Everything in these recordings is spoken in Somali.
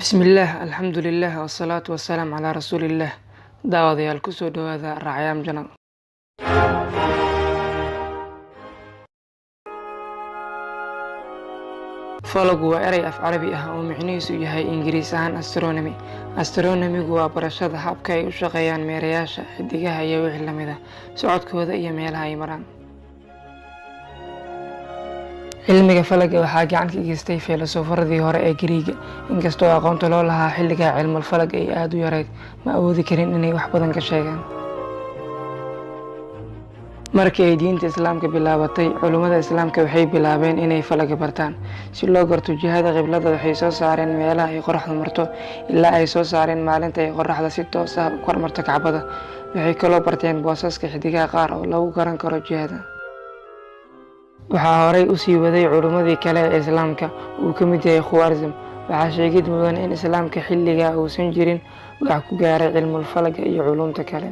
Bismillaah, alxamdulillaah, wasalaatu wasalaamu calaa rasuulillaah. Daawadayaal, kusoo dhawaada Raacyaam Channel. Falagu waa erey af Carabi ah oo micnihiisu yahay Ingiriis ahaan astronomy. Astronomigu waa barashada habka ay u shaqeeyaan meerayaasha, xiddigaha iyo wixii la mid ah, socodkooda iyo meelaha ay maraan. Cilmiga falaga waxaa gacan ka geystay filosofaradii hore ee Giriiga. Inkastoo aqoonta loo lahaa xilliga cilmul falag ay aada u yarayd, ma awoodi karin inay wax badan ka sheegaan. Markii ay diinta Islaamka bilaabatay, culummada Islaamka waxay bilaabeen inay falaga bartaan si loo garto jihada qiblada. Waxay soo saareen meelaha ay qoraxdu marto, ilaa ay soo saareen maalinta ay qoraxda si toos ah u kormarto Kacbada. Waxay kaloo barteen boosaska xidigaha qaar oo lagu garan karo jihada. Waxaa horey u sii waday culummadii kale ee Islaamka uu ka mid yahay Khwarizm. Waxaa sheegid mudan in Islaamka xilligaa uusan jirin wax ku gaaray cilmul falaga iyo culuumta kale.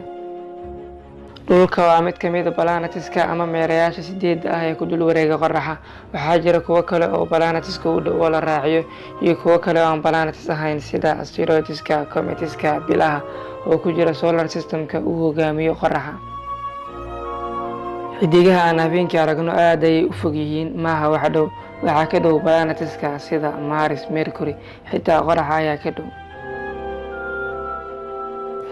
Dhulka waa mid ka mid a planetiska ama meerayaasha sideedda ah ee ku dul wareega qoraxa. Waxaa jira kuwo kale oo planetiska u dhow oo la raaciyo iyo kuwo kale oo aan planets ahayn, sida asteroidska, cometiska, bilaha oo ku jira solar systemka uu hogaamiyo qoraxa. Xidigaha aan habeenkii aragno aad ayay u fog yihiin, maaha wax dhow. Waxaa ka dhow planetiska sida Mars, Mercury, xitaa qoraxa ayaa ka dhow.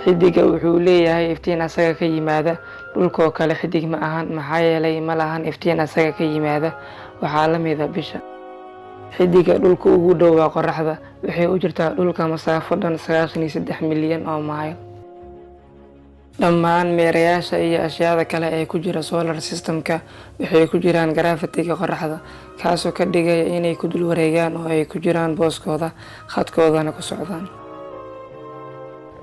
Xidiga wuxuu leeyahay iftiin asaga ka yimaada. Dhulkoo kale xidig ma ahan, maxaa yeelay ma lahan iftiin asaga ka yimaada. Waxaa la mida bisha. Xidiga dhulka ugu dhow waa qoraxda. Waxay u jirtaa dhulka masaafo dhan 93 milyan oo mayl. Dhammaan meerayaasha iyo ashyaada kale ee ku jira solar systemka waxay ku jiraan gravity-ga qoraxda, kaasoo ka dhigaya inay ku dul wareegaan oo ay ku jiraan booskooda, khadkoodana ku socdaan.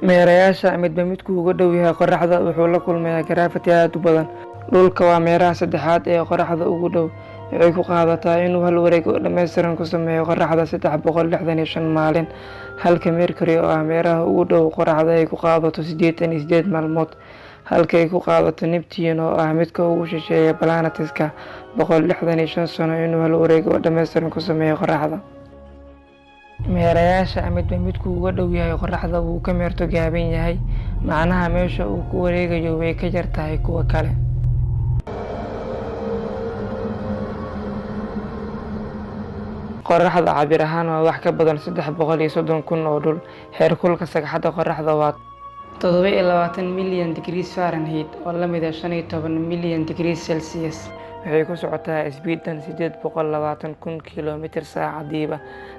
Meerayaasha midba midkuu uga dhow yahay qoraxda wuxuu la kulmayaa gravity aad u badan. Dhulka waa meeraha saddexaad ee qoraxda ugu dhow. Waxay ku qaadataa inuu hal wareeg oo dhammaystiran ku sameeyo qoraxda 365 maalin, halka Mercury oo ah meeraha ugu dhow qoraxda ay ku qaadato 88 maalmood, halka ay ku qaadato Neptune oo ah midka ugu shisheeya planetiska 165 sano inuu hal wareeg oo dhammaystiran ku sameeyo qoraxda. Meerayaasha midba midkuu uga dhow yahay qoraxda wuu ka meerto gaaban yahay, macnaha meesha uu ku wareegayo way ka yar tahay kuwa kale. Qoraxda cabir ahaan waa wax ka badan 330,000 oo dhul. Heerkulka sagxadda qoraxda waa 27 milyan degrees Fahrenheit oo la mid ah 15 milyan degrees Celsius. Waxay ku socotaa speed dhan 820,000 kiiloomitir saacadiiba,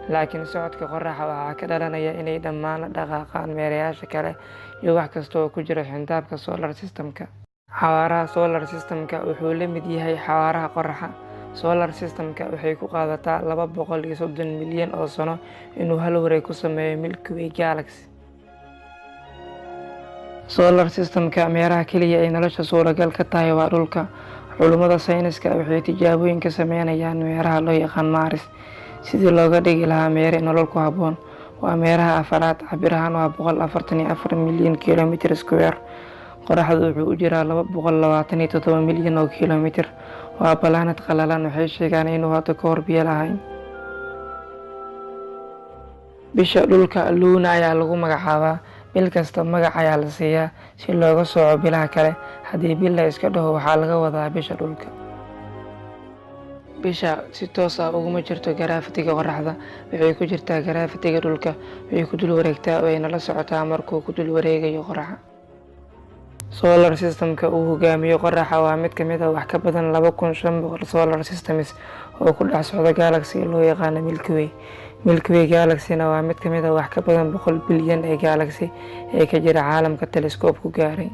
laakiin socodka qoraxda waxaa ka dhalanaya inay dhammaan la dhaqaaqaan meerayaasha kale iyo wax kasta oo ku jira xayndaabka solar systemka. Xawaaraha solar systemka wuxuu la mid yahay xawaaraha qoraxda. Solar systemka waxay ku qaadataa 230 milyan oo sano inuu hal wareeg ku sameeyo Milky Way galaxy. Solar systemka meeraha kaliya ay nolosha suuragal ka tahay waa dhulka. Culummada sayniska waxay tijaabooyin ka sameynayaan meeraha loo yaqaan Mars sidii looga dhigi lahaa meere nolol ku habboon. Waa meeraha afaraad, cabir ahaan waa 144 milyan kiiloomitir square. Qoraxdu wuxuu u jiraa 227 milyan oo kiiloomitir. Waa planet qalalan. Waxay sheegaan inuu hadda ka hor biyo lahayn. Bisha dhulka Luna ayaa lagu magacaabaa. Bil kasta magac ayaa la siiyaa si looga sooco bilaha kale. Haddii bil la iska dhaho, waxaa laga wadaa bisha dhulka. Bisha si toos ah uguma jirto gravity-ga qoraxda, waxay ku jirtaa gravity-ga dhulka. Waxay ku dul wareegtaa oo ayna la socotaa markuu ku dul wareegayo qoraxda. Solar systemka uu hogaamiyo qoraxa waa mid ka mid ah wax ka badan 2500 solar systems oo ku dhex socda galaxy loo yaqaano Milky Way. Milky Way galaxy-na waa mid ka mid ah wax ka badan 100 bilyan ee galaxy ee ka jira caalamka telescope-ku gaaray.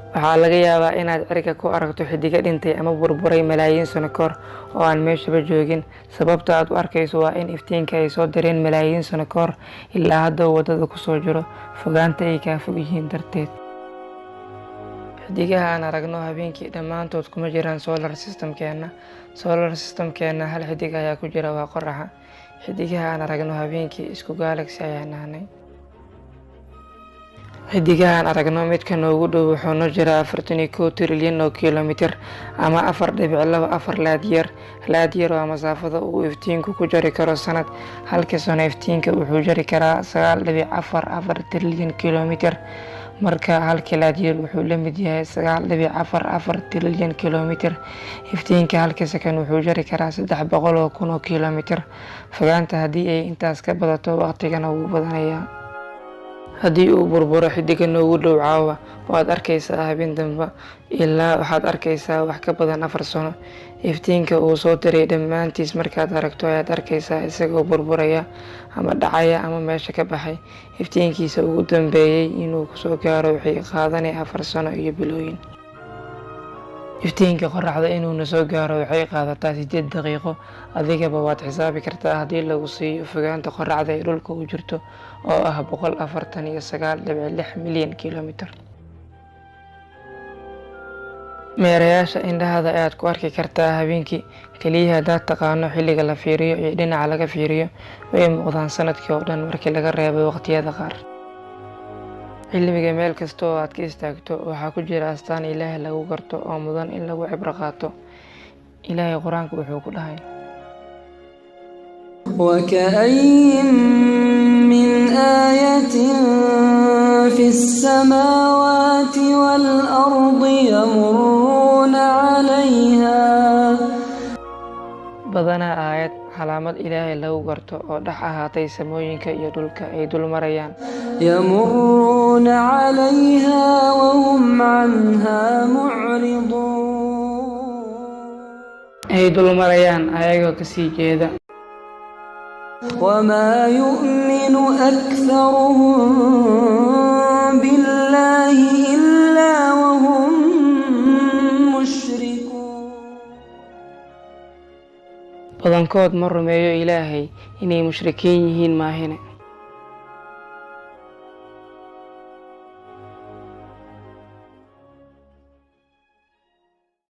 Waxaa laga yaabaa inaad cirka ku aragto xiddigo dhintay ama burburay malaayiin sano kahor oo aan meeshaba joogin. Sababta aad u arkayso waa in iftiinka ay soo direen malaayiin sano kahor ilaa hadda uu waddada ku soo jiro, fogaanta ay kaa fog yihiin darteed. Xidigaha aan aragno habeenkii dhammaantood kuma jiraan solar systemkeena. Solar systemkeena hal xidig ayaa ku jira, waa qoraxa. Xidigaha aan aragno habeenkii isku galaxy ayaan nahnay. Xidigahan aragno, midka noogu dhow wuxuu noo jiraa 41 trilyan oo kilomitir ama 4.24 light year. Light year waa masaafada uu iftiinku ku jari karo sanad. Halkii sano iftiinka wuxuu jari karaa 9.44 trilyan kilomitir. Marka halkii light year wuxuu la mid yahay 9.44 trilyan kilomitir. Iftiinka halkii sakan wuxuu jari karaa 300,000 oo kilomitir. Fogaanta haddii ay intaas ka badato, waqtigana wuu badanayaa. Haddii uu burburo xidiga noogu dhow caawa, waad arkaysaa habeen dambe ilaa waxaad arkaysaa wax ka badan 4 sano. Iftiinka uu soo diray dhammaantiis markaad aragto ayaad arkaysaa isagoo burburaya ama dhacaya ama meesha ka baxay. Iftiinkiisa ugu dambeeyay inuu kusoo gaaro waxay qaadanay 4 sano iyo bilooyin. Iftiinka qorraxda inuuna soo gaaro waxay qaadataa 8 daqiiqo. Adigaba waad xisaabi kartaa haddii lagu siiyo fogaanta qorraxda ee dhulka u jirto oo ah 149.6 milyan kilomitir. Meerayaasha indhahada ayaad ku arki kartaa habeenkii kaliya haddaad taqaano xilliga la fiiriyo iyo dhinaca laga fiiriyo. Way muuqdaan sanadkii oo dhan markii laga reebo waqtiyada qaar. Cilmiga meel kasta oo aad ka istaagto waxaa ku jira astaan Ilaahay lagu garto oo mudan in lagu cibro qaato. Ilaahay Qur-aanka wuxuu ku dhahay: وكأي من آية في السماوات والأرض يمرون عليها Badanaa aayad, calaamad Ilaahay lagu garto oo dhex ahaatay samooyinka iyo dhulka ay dul marayaan. يمرون عليها وهم عنها معرضون Ay dul marayaan ayagoo kasii jeeda. وما يؤمن أكثرهم بالله إلا وهم مشركون. Badankood ma rumeeyo Ilaahay inay mushrikiin yihiin maahine.